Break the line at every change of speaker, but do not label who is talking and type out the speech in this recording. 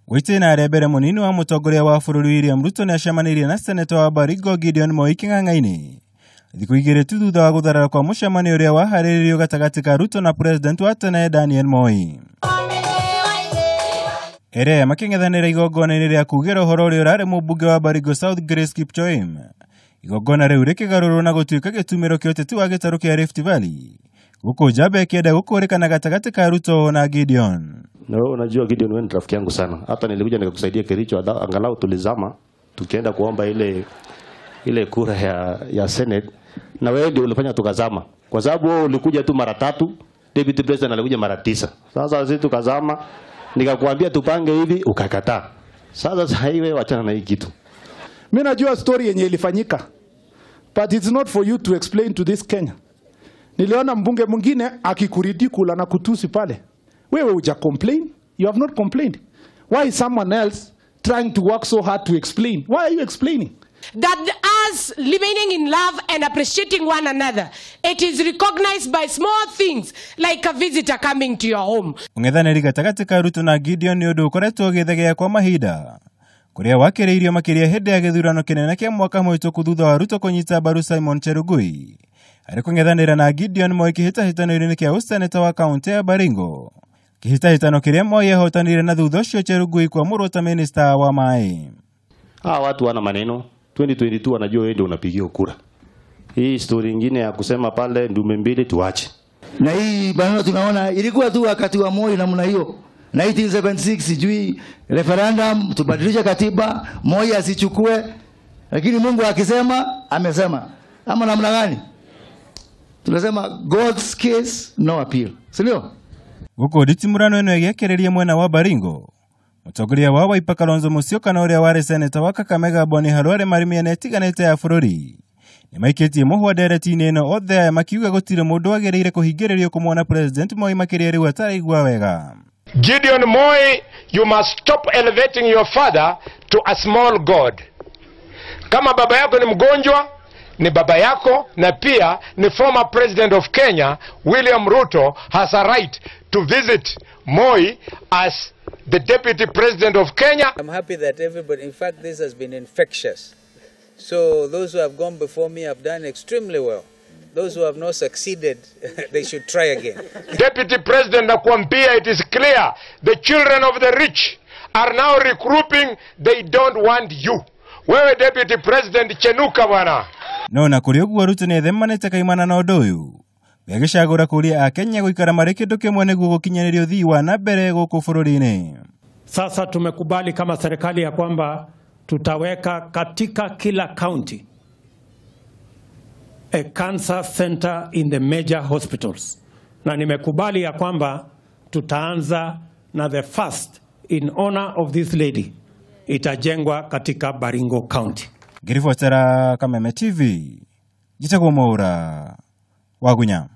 Gwitina rĩa mbere mũnini wa mũtongoria wa bũrũri William Ruto nĩacemanĩirie na seneta wa Baringo Gideon Moi Kĩng'ang'a-inĩ thikũ igĩrĩ tu thutha wa gũtharara kwa mũcemanio ũrĩa waharĩrĩirio gatagatĩ ka Ruto na president wa tene Daniel Moi. Ere makĩng'ethanĩra igongona-inĩ rĩa kugĩra ũhoro ũrĩa ũrarĩ mũmbunge wa Baringo South Grace Kipchoim. Igongona rĩu rĩkĩgarũrwo na gũtuĩka gĩtumĩro kĩa ũteti wa gĩtarũ kĩa Rift Valley, gũkũ njamba ĩkĩenda gũkũrĩkana gatagatĩ ka Ruto na Gideon.
Na wewe unajua Gideon, wewe ni rafiki yangu sana. Hata nilikuja nikakusaidia Kericho, angalau tulizama tukienda kuomba ile kura ya Senate, na wewe ndio ulifanya tukazama. Kwa sababu wewe ulikuja tu mara 3, Deputy President alikuja mara 9. Sasa sisi tukazama, nikakwambia tupange hivi, ukakataa. Sasa hivi wewe achana na hii kitu.
Mimi najua story yenye ilifanyika, but it's not for you to explain to this Kenya. Niliona mbunge mwingine akikuridicule na kutusi pale. Wewe huja complain? You have not complained. Why is someone else trying to work so hard to explain? Why are you explaining?
That us remaining in love and appreciating one another, it is recognized by small things like a visitor coming to your home.
Ũng'ethanĩri gatagatĩ ka Ruto na Gideon nĩ ũndũ ũkoretwo ũgĩthegea kwa mahinda, kũrĩa wakĩrĩirio makĩria hĩndĩ ya gĩthurano kĩnene kĩa mwaka mũhĩtũku thutha wa Ruto kũnyita mbaru Simon Chelugui harĩ kũng'ethanĩra na Gideon Moi kĩhĩtahĩtano-inĩ kĩa ũseneta wa kaũntĩ ya Baringo, kĩhĩtahĩtano kĩrĩa Moi ahotanire na thutha ũcio Chelugui kwamũrwo ta minista wa maĩ.
Hawa watu wana maneno. 2022 wanajua wewe ndio unapigiwa kura. Hii story nyingine ya kusema pale ndume mbili tuache.
Na hii maneno tunaona ilikuwa tu wakati wa Moi namna hiyo. 1976 sijui referendum tubadilishe katiba, Moi asichukue, lakini Mungu akisema amesema. Ama namna gani? Tunasema God's case no appeal. Si ndio?
Gũkũ nditimũrano ĩno ĩgĩakĩrĩria mwena wa Baringo, mũtongoria wa Wiper Kalonzo Musyoka na ũrĩa warĩ seneta wa Kakamega Boni Khalwale marĩ mĩena ĩtiganĩte ya bũrũri nĩmaikĩtie mũhwa ndereti-inĩ ĩno, othe aya makiuga gũtirĩ mũndũ wagĩrĩire kũhingĩrĩrio kũmwona President Moi makĩria rĩu ataraigua wega.
Gideon Moi, you must stop elevating your father to a small god. Kama baba yako ni mgonjwa, ni baba yako, na pia ni former president of Kenya, William Ruto has a right to visit Moi as the deputy president of Kenya.
I'm happy that everybody, in fact, this has been infectious. So those who have gone before me have done extremely well. Those who have not succeeded, they should try again.
Deputy President, nakuambia, it is clear the children of the rich are now regrouping. They don't want you. Wewe Deputy President, chenuka bwana.
No na kũrĩ ũguo Ruto nĩethemanĩte kaimana na ũndũ ũyũ, agĩcagũra kũria Akenya gũikara marĩ kĩndũ kĩmwe nĩguo gũkinyanĩria ũthii wa na mbere gũkũ bũrũri-inĩ.
Sasa tumekubali kama serikali ya kwamba tutaweka katika kila county a cancer center in the major hospitals. Na nimekubali ya kwamba tutaanza na the first in honor of this lady itajengwa katika Baringo County.
Ngĩribotera Kameme TV, njĩtagwo Mwaura Wagunya.